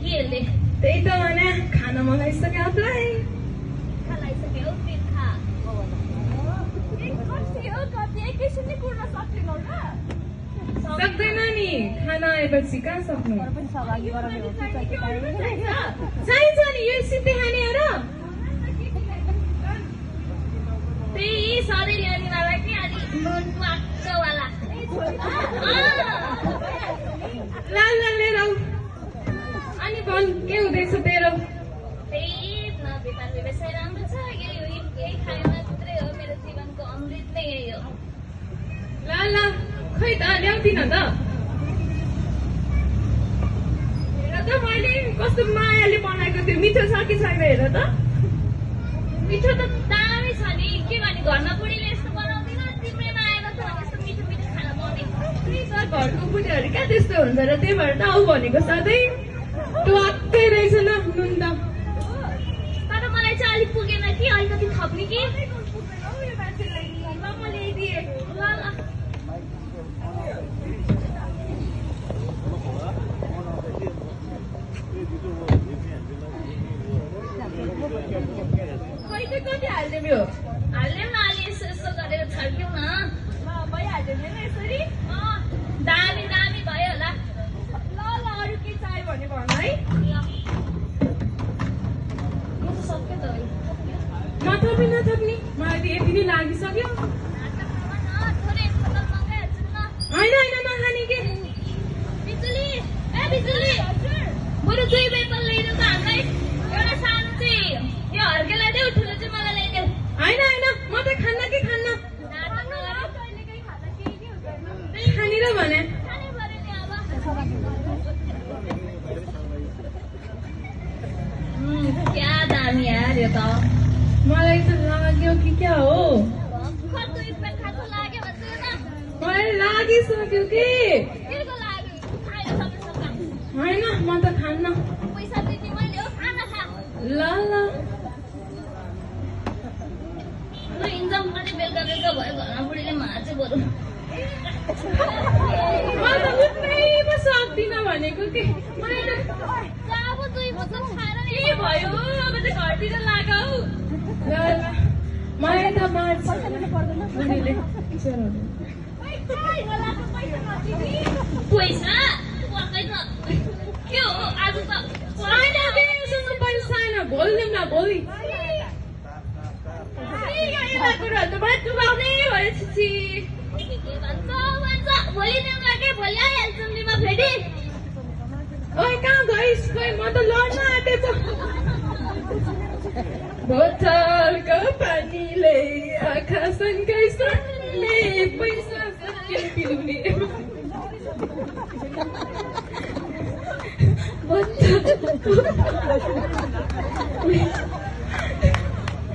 यसले त्यही त भने खाना मगाइसक्यो आफूलाई खालाइसक्यो फिर खा सक्दैन नि खाना आएपछि कहाँ सक्नु चाहिन्छ नि यो सिधै खाने हो र त्यही सधैँ ल्याउने बाबा कि अलि नुन पाक्कवाला लाल लाल लिएर आऊ अनि भन् के हुँदैछ तेरो त्यही नबेकार व्यवसाय राम्रो छ यही खायो मात्रै हो मेरो जीवनको अमृत नै यही हो ल ल खै त ल्याउँदिन त हेर त मैले कस्तो मायाले बनाएको त्यो मिठो छ कि छैन हेर त मिठो त दामी छ नि के भने घरमा बुढीले यस्तो बनाउँदैन तिम्रै मायामा छ यस्तो मिठो मिठो खाना बनाउने त्यही त घरको बुढीहरू क्या त्यस्तो हुन्छ र त्यही भएर त आऊ भनेको सधैँ टक्कै रहेछ ल नुन त तर मलाई चाहिँ अलिक पुगेन कि अलिकति थप्ने कि ल म ल्याइदिएँ ल ल खै त कति हालिदिउँ यो हाल्ने न अलि यसो यसो गरेर छर्क्यौँ न ल भइहाल्यो नि यसरी दामी दामी भयो होला ल ल अरू के चाहियो भने भन है यो त सक्यो त नथप्ने नथप्ने मलाई त यति नै लागिसक्यो थोरै खतम मगाइहाल्छु न होइन होइन नखाने के बिजुली ए बिजुली बरु दुई पेपर ल्याइदेऊ त हामीलाई एउटा सानो चाहिँ यो हर्केलाई देऊ ठुलो चाहिँ मलाई ल्याइदेऊ होइन होइन म त खान्न कि खान्न नाटक नगर खानेर भने खानै पऱ्यो नि अब क्या दामी यार यो त मलाई त लाग्यो कि क्या हो दुई पेट खाएको लाग्यो भन्छु न मलाई लागिसक्यो कि केको लागि खायो सबै सबै होइन म त खान्न पैसा दिने मैले हो खाना खा ल ल ल इन्जम पनि बेलुका बेलुका भयो घरमा बुढीले मार्छ बरु म त उठ्नै पो सक्दिनँ भनेको कि मलाई त अब दुई बोतल खाएर नि के भयो अब त घरतिर लाग हौ ल ल मलाई त मार्छ बुढीले पैसा पक्कै त के हो आज त होइन बेसँग पैसा छैन भोलि दिउँ न भोलि कुराहरू त मलाई चुबाउनै भयो छिछि के भन्छ भन्छ भोलि दिउँला के भोलि आइहाल्छौँ नि म फेरि ओइ कहाँ गइस् खोइ म त लड्न आँटेको बोतलको पानीले आँखा सन्काइसले पैसा सकियो पिउने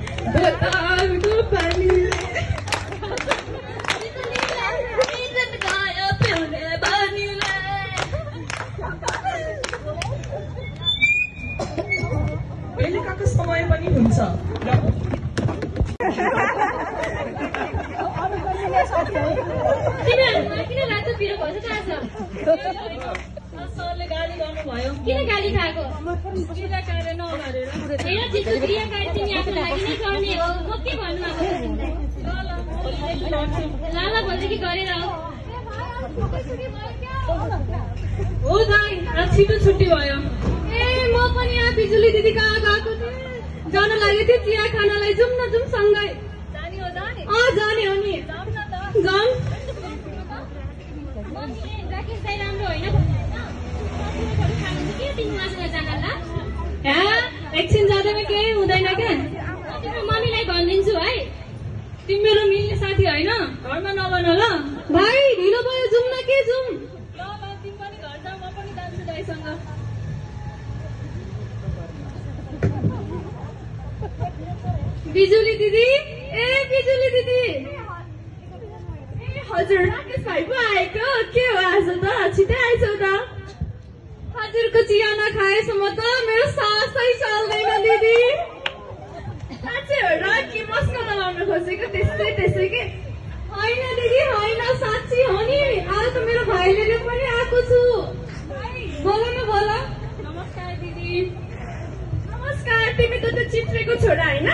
बोतलको पानीले गयो पिउने बानीले बेलुकाको समय पनि हुन्छ तिमीहरूमा किन रातो पिरो भन्छ थाहा छ सरले गाली गर्नुभयो किन गाली खाएको क्रियाकार्य नगरेर हेर चित्त क्रियाकारी तिमी आफ्नो लागि नै गर्ने हो म के भन्नु अब ल ल भोलिदेखि गरेर आऊ हो दाइ आज छिटो छुट्टी भयो ए म पनि यहाँ बिजुली दिदी कहाँ गएको थिएँ जान लागेको थिएँ चिया खानालाई जाउँ न जाउँ सँगै जाने हो जाने जाने हो नि जाउँ राकेश दाइ राम्रो होइन के तिमी मासुलाई जान ल एकछिन जाँदैन केही हुँदैन क्या तिम्रो मम्मीलाई भनिदिन्छु है तिम्रो मिल्ने साथी होइन घरमा नबन ल भाइ ढिलो भयो जाउँ न के जाउँ ल तिमी पनि घर जा म पनि जान्छु दाइसँग बिजुली दिदी ए बिजुली दिदी हजुर राकेश भाइ पो आएको के हो आज त छिटै आइसौ त हजुरको चिया नखाएसम्म त मेरो सासै चल्दैन दिदी साँच्चै हो र के मस्को लगाउन खोजेको त्यसै त्यसै के होइन दिदी होइन साँच्ची हो नि आज त मेरो भाइले पनि आएको छु बोल न बोल नमस्कार दिदी नमस्कार तिमी त चित्रेको छोरा हैन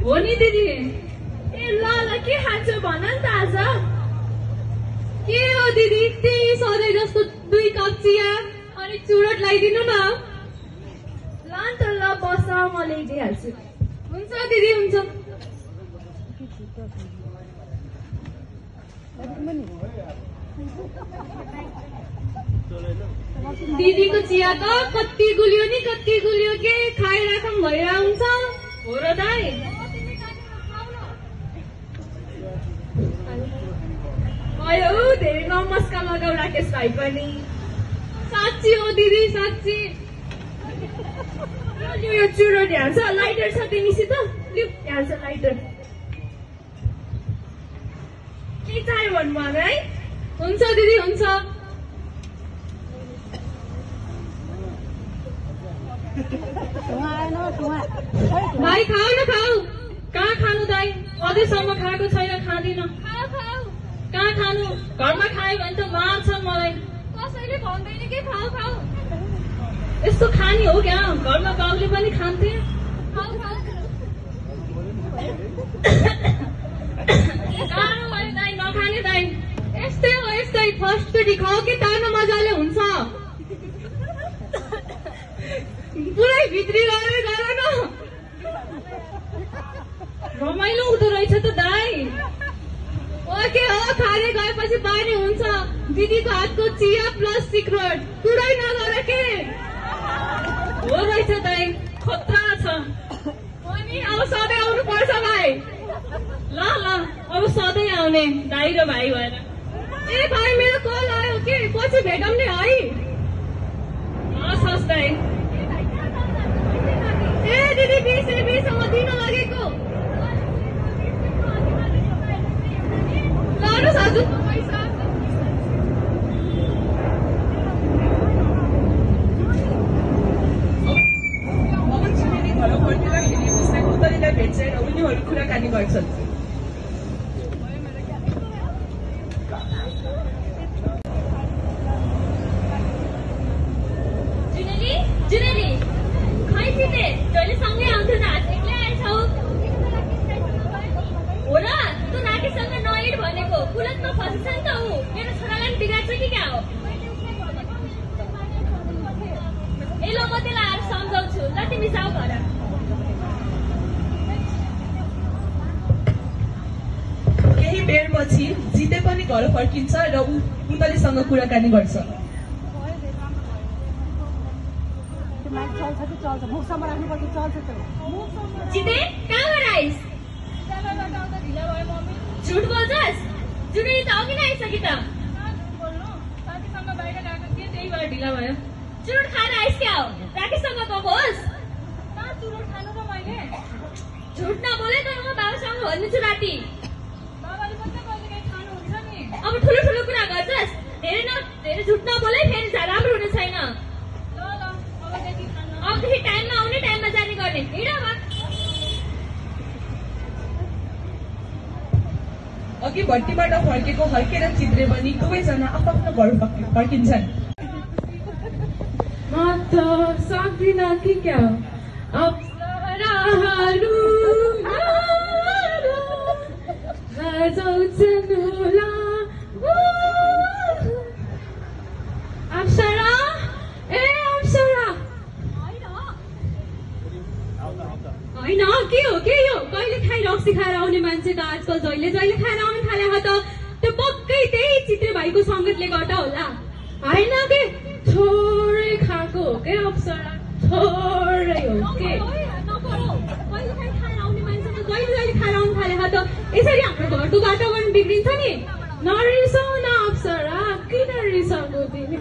हो नि दिदी ए ल के खान्छौ भन नि त आज के हो दिदी त्यही सधैँ जस्तो 2 कप चिया अनि चुरोट ल्याइदिनु न ल त ल बस म ल्याइदिइहाल्छु हुन्छ दिदी हुन्छ दिदीको चिया त कति गुलियो नि कति गुलियो के खाइराखौँ भइरहेको हुन्छ हो र दाइ अयो धेरै नमस्कार लगाउ राकेश भाइ पनि साँच्ची हो दिदी साँच्ची यो चुरोट यहाँ छ लाइटर छ तिमीसित लिउ यहाँ छ लाइटर के चाहियो भन्नु भन है हुन्छ दिदी हुन्छ भाइ खाऊ न खाऊ कहाँ खानु दाइ अझैसम्म खाएको छैन खाँदिन कहाँ खानु घरमा खायो भने त मार्छ मलाई कसैले भन्दैन के खाऊ खाऊ यस्तो खानी हो क्या घरमा बाउले पनि खान्थे गाह्रो भयो दाइ नखाने दाइ यस्तै हो यस्तै फर्स्ट पेटी खाऊ कि तार्न मजाले हुन्छ पुरै भित्री गरेर गर न रमाइलो हुँदो रहेछ त दाइ ओके हो खाने गएपछि बानी हुन्छ दिदीको हातको चिया प्लस सिक्रेट पुरै नगर के हो रहेछ दाइ खतरा छ अनि अब सधैँ आउनु पर्छ भाइ ल ल अब सधैँ आउने दाइ र भाइ भएर ए भाइ मेरो कल आयो के पछि भेटौँ नि है हस् दाइ ए दिदी 20 दिन लागेको लानुहोस् हजुर पैसा भेट्छ र उनीहरू कुराकानी गर्छन् जुनेली खै पिते जहिले सँगै आउँथ्यो त आज एक्लै आएछौ हो र तँ राकेशसँग नहिँड भनेको कुलतमा फसेछ नि त ऊ मेरो छोरालाई बिगार्छ कि क्या हो ए ल म त्यसलाई आएर सम्झाउँछु ल तिमी जाऊ घर केही बेरपछि जिते पनि घर फर्किन्छ र पुतलीसँग कुराकानी गर्छ जिते कहाँबाट आइस झुट बोल्छस् जुनेली त अघि नै आइसकि त साथीसँग बाहिर गएको थिएँ त्यही भएर ढिला भयो चुरोट खाएर आइस क्या हो राकेशसँग गएको होस् कहाँ चुरोट खानु त मैले झुट नबोले त म बाबासँग भनिदिन्छु राति बाबाले पनि कहिले काहीँ खानुहुन्छ नि अब ठुलो ठुलो कुरा गर्छस् धेरै झुट नबोले फेरि राम्रो हुने छैन अबदेखि टाइममा आउने टाइममा जाने गर्ने हिँड अघि भट्टीबाट फर्केको हर्के र चित्रे पनि दुवैजना आफ्नो घर फर्किन्छन् म त सक्दिन कि क्या अप्सराहरू बजाउँछन् होला अप्सरा ए अप्सरा होइन के हो कहिले खाइ रक्सी खाएर आउने मान्छे त आजकल जहिले खाएर आउनु थाले त त्यो पक्कै त्यही चित्रे भाइको सङ्गतले गर्दा होला होइन के थोरै खाएको हो के अप्सरा थोरै हो के कहिले खाएर आउने मान्छे त जहिले खाएर आउनु थाले त यसरी हाम्रो घरको वातावरण बिग्रिन्छ नि नरिसाउ न अप्सरा किन रिसाएको तिमी